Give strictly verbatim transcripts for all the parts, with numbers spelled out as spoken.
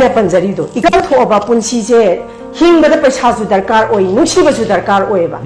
ꯑꯩꯅ ꯄꯟꯖꯔꯤꯗꯣ, ꯏꯀꯪ ꯊꯣꯛꯑꯕ ꯄꯨꯟꯁꯤꯁꯦ ꯍꯤꯡꯕꯗ ꯄꯩꯁꯥꯁꯨ ꯗꯔꯀꯥꯔ ꯑꯣꯏ, ꯅꯨꯡꯁꯤꯕꯁꯨ ꯗꯔꯀꯥꯔ ꯑꯣꯏꯌꯦꯕ꯫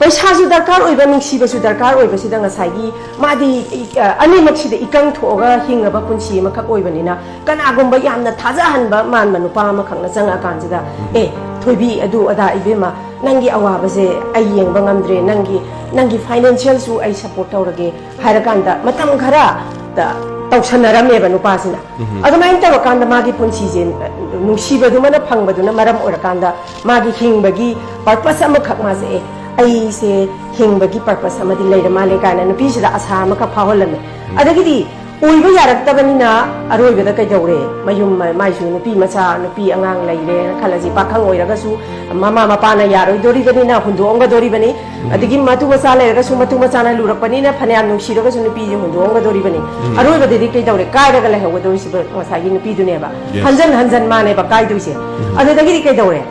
ꯄꯩꯁꯥꯁꯨ ꯗꯔꯀꯥꯔ ꯑꯣꯏꯕ, ꯅꯨꯡꯁꯤꯕꯁꯨ ꯗꯔꯀꯥꯔ ꯑꯣꯏꯕꯁꯤꯗ ꯉꯁꯥꯏꯒꯤ ꯃꯥꯗꯤ, ꯑ, ꯑꯅꯤꯃꯛꯁꯤꯗ ꯏꯀꯪ ꯊꯣꯛꯑꯒ ꯍꯤꯡꯉꯕ ꯄꯨꯟꯁꯤ ꯑꯃꯈꯛ ꯑꯣꯏꯕꯅꯤꯅ, ꯀꯅꯥꯒꯨꯝꯕ ꯌꯥꯝꯅ ꯊꯥꯖꯍꯟꯕ ꯃꯥꯟꯕ ꯅꯨꯄꯥ ꯑꯃꯈꯛꯅ ꯆꯪꯉꯛꯑꯀꯥꯟꯁꯤꯗ, "ꯑꯦ, ꯊꯣꯏꯕꯤ, ꯑꯗꯨ ꯑꯗꯥ, ꯏꯕꯦꯝꯃ, ꯅꯪꯒꯤ ꯑꯋꯥꯕꯁꯦ ꯑꯩ ꯌꯦꯡꯕ ꯉꯝꯗ꯭ꯔꯦ, ꯅꯪꯒꯤ, ꯅꯪꯒꯤ ꯐꯥꯏꯅꯥꯟꯁꯤꯌꯦꯜꯁꯨ ꯑꯩ ꯁꯞꯄꯣꯔꯠ ꯇꯧꯔꯒꯦ" ꯍꯥꯏꯔꯀꯥꯟꯗ ꯃꯇꯝ ꯈꯔ ꯇ-, ꯇꯧꯁꯟꯅꯔꯝꯃꯦꯕ ꯅꯨꯄꯥꯁꯤꯅ꯫ ꯑꯗꯨꯃꯥꯏꯅ ꯇꯧꯔꯀꯥꯟꯗ ꯃꯥꯒꯤ ꯄꯨꯟꯁꯤꯁꯦ, ꯑ, ꯅꯨꯡꯁꯤꯕꯗꯨꯃꯅ ꯐꯪꯕꯗꯨꯅ ꯃꯔꯝ ꯑꯣꯏꯔꯀꯥꯟꯗ ꯃꯥꯒꯤ ꯍꯤꯡꯕꯒꯤ ꯄꯔꯄꯁ ꯑꯃꯈꯛ ꯃꯥꯁꯦ, "ꯑꯦ, ꯑꯩꯁꯦ ꯍꯤꯡꯕꯒꯤ ꯄꯔꯄꯁ ꯑꯃꯗꯤ ꯂꯩꯔ ꯃꯥꯜꯂꯦ" ꯀꯥꯏꯅ ꯅꯨꯄꯤꯁꯤꯗ ꯑꯁꯥ ꯑꯃꯈꯛ ꯐꯥꯎꯍꯜꯂꯝꯃꯦ꯫ ꯑꯗꯒꯤꯗꯤ ꯑꯣꯏꯕ ꯌꯥꯔꯛꯇꯕꯅꯤꯅ ꯑꯔꯣꯏꯕꯗ ꯀꯩꯗꯧꯔꯦ? ꯃꯌꯨꯝ ꯃ-, ꯃꯥꯏꯁꯨ ꯅꯨꯄꯤ ꯃꯆꯥ, ꯅꯨꯄꯤ ꯑꯉꯥꯡ ꯂꯩꯔꯦꯅ ꯈꯜꯂꯁꯤ, ꯄꯥꯈꯪ ꯑꯣꯏꯔꯒꯁꯨ ꯃꯃꯥ ꯃꯄꯥꯅ ꯌꯥꯔꯣꯏꯗꯣꯔꯤꯕꯅꯤꯅ ꯍꯨꯟꯗꯣꯛꯑꯝꯒꯗꯣꯔꯤꯕꯅꯤ꯫ ꯑꯗꯒꯤ ꯃꯇꯨ ꯃꯆꯥ ꯂꯩꯔꯒꯁꯨ ꯃꯇꯨ ꯃꯆꯥꯅ ꯂꯨꯔꯛꯄꯅꯤꯅ ꯐꯅꯌꯥꯝ ꯅꯨꯡꯁꯤꯔꯒꯁꯨ ꯅꯨꯄꯤꯁꯦ ꯍꯨꯟꯗꯣꯛꯑꯝꯒꯗꯣꯔꯤꯕꯅꯤ꯫ ꯑꯔꯣꯏꯕꯗꯗꯤ ꯀꯩꯗꯧꯔꯦ? ꯀꯥꯏꯔꯒ ꯂꯩꯍꯧꯒꯗꯧꯔꯤꯁꯤꯕ ꯉꯁꯥꯏꯒꯤ ꯅꯨꯄꯤꯗꯨꯅꯦꯕ꯫ ꯍꯟꯖꯟ ꯍꯟꯖꯟ ꯃꯥꯅꯦꯕ ꯀꯥꯏꯗꯣꯏꯁꯦ꯫ ꯑꯗꯨꯗꯒꯤꯗꯤ ꯀꯩꯗꯧꯔꯦ?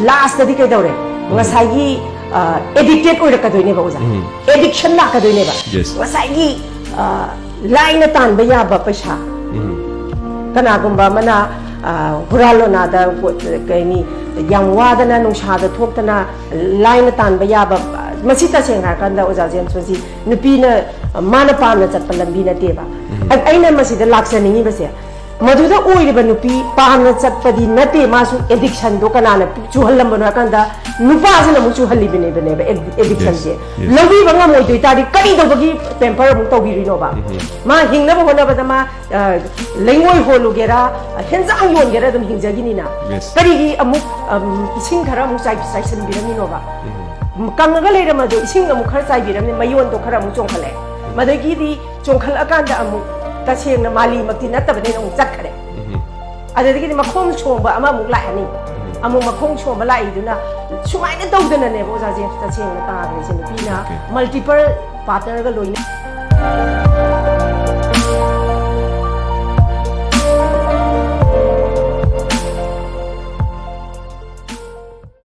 ꯂꯥꯁꯇꯗꯤ ꯀꯩꯗꯧꯔꯦ? ꯉꯁꯥꯏꯒꯤ, ꯑ, ꯑꯦꯗꯤꯛꯇꯦꯠ ꯑꯣꯏꯔꯛꯀꯗꯣꯏꯅꯦꯕ, ꯑꯣꯖꯥ꯫ ꯑꯦꯗꯤꯛꯁꯟ ꯂꯥꯛꯀꯗꯣꯏꯅꯦꯕ꯫ ꯉꯁꯥꯏꯒꯤ, ꯑ, ꯂꯥꯏꯅ ꯇꯥꯟꯕ ꯌꯥꯕ ꯄꯩꯁꯥ꯫ ꯀꯅꯥꯒꯨꯝꯕ ꯑꯃꯅ, ꯑ, ꯍꯨꯔꯥꯜ ꯂꯣꯅꯥꯗ, ꯀꯩꯅꯤ, ꯌꯥꯝ ꯋꯥꯗꯅ ꯅꯨꯡꯁꯥꯗ ꯊꯣꯛꯇꯅ ꯂꯥꯏꯅ ꯇꯥꯟꯕ ꯌꯥꯕ, ꯃꯁꯤ ꯇꯁꯦꯡꯅ ꯍꯥꯏꯔꯀꯥꯟꯗ, ꯑꯣꯖꯥ ꯖꯦꯝꯁ, ꯃꯁꯤ ꯅꯨꯄꯤꯅ, ꯃꯥꯅ ꯄꯥꯝꯅ ꯆꯠꯄ ꯂꯝꯕꯤ ꯅꯠꯇꯦꯕ꯫ ꯑꯩ-, ꯑꯩꯅ ꯃꯁꯤꯗ ꯂꯥꯛꯆꯅꯤꯡꯉꯤꯕꯁꯦ, ꯃꯗꯨꯗ ꯑꯣꯏꯔꯤꯕ ꯅꯨꯄꯤ ꯄꯥꯝꯅ ꯆꯠꯄꯗꯤ ꯅꯠꯇꯦ, ꯃꯥꯁꯨ ꯑꯦꯗꯤꯛꯁꯟꯗꯣ ꯀꯅꯥꯅ ꯆꯨꯍꯜꯂꯝꯕꯅꯣ ꯍꯥꯏꯀꯥꯟꯗ ꯅꯨꯄꯥꯁꯤꯅ ꯑꯃꯨꯛ ꯆꯨꯍꯜꯂꯤꯕꯅꯦꯕꯅꯦꯕ ꯑꯦꯗꯤꯛꯁꯟꯁꯦ꯫ Yes, yes. ꯂꯧꯕꯤꯕ ꯉꯝꯃꯣꯏꯗꯣꯏ ꯇꯥꯔꯗꯤ ꯀꯔꯤꯗꯧꯕꯒꯤ ꯄꯦꯝꯄꯔ ꯑꯃꯨꯛ ꯇꯧꯕꯤꯔꯤꯅꯣꯕ? ꯃꯥ ꯍꯤꯡꯅꯕ ꯍꯣꯠꯅꯕꯗ ꯃꯥ, ꯑ, ꯂꯩꯉꯣꯏ ꯍꯣꯜꯂꯨꯒꯦꯔꯥ, ꯍꯦꯟꯖꯥꯡ ꯌꯣꯟꯒꯦꯔꯥ ꯑꯗꯨꯝ ꯍꯤꯡꯖꯈꯤꯅꯤꯅ꯫ Yes. ꯀꯔꯤꯒꯤ ꯑꯃꯨꯛ, ꯑꯝ, ꯏꯁꯤꯡ ꯈꯔ ꯑꯃꯨꯛ ꯆꯥꯏ-, ꯆꯥꯏꯁꯤꯟꯕꯤꯔꯝꯃꯤꯅꯣꯕ? ꯀꯪꯉꯒ ꯂꯩꯔꯝꯕꯗꯣ ꯏꯁꯤꯡ ꯑꯃꯨꯛ ꯈꯔ ꯆꯥꯏꯕꯤꯔꯝꯃꯤ, ꯃꯌꯣꯟꯗꯣ ꯈꯔ ꯑꯃꯨꯛ ꯆꯣꯡꯈꯠꯂꯛꯑꯦ꯫ ꯃꯗꯒꯤꯗꯤ ꯆꯣꯡꯈꯠꯂꯛꯑꯀꯥꯟꯗ ꯑꯃꯨꯛ ꯇꯁꯦꯡꯅ ꯃꯥꯂꯤꯃꯛꯇꯤ ꯅꯠꯇꯕꯅꯤꯅ ꯑꯃꯨꯛ ꯆꯠꯈ꯭ꯔꯦ꯫ ꯑꯗꯨꯗꯒꯤꯗꯤ ꯃꯈꯣꯡ ꯁꯣꯡꯕ ꯑꯃꯃꯨꯛ ꯂꯥꯛꯑꯅꯤ꯫ ꯑꯃꯨꯛ ꯃꯈꯣꯡ ꯁꯣꯡꯕ ꯂꯥꯛꯏꯗꯨꯅ ꯁꯨꯃꯥꯏꯅ ꯇꯧꯗꯅꯅꯦꯕ ꯑꯣꯖꯥ ꯖꯦꯝꯁ ꯇꯁꯦꯡꯅ ꯇꯥꯈ꯭ꯔꯤꯁꯦ ꯅꯨꯄꯤꯅ꯫ Okay. ꯃꯜꯇꯤꯄꯜ ꯄꯥꯔꯠꯅꯔꯒ ꯂꯣꯏꯅ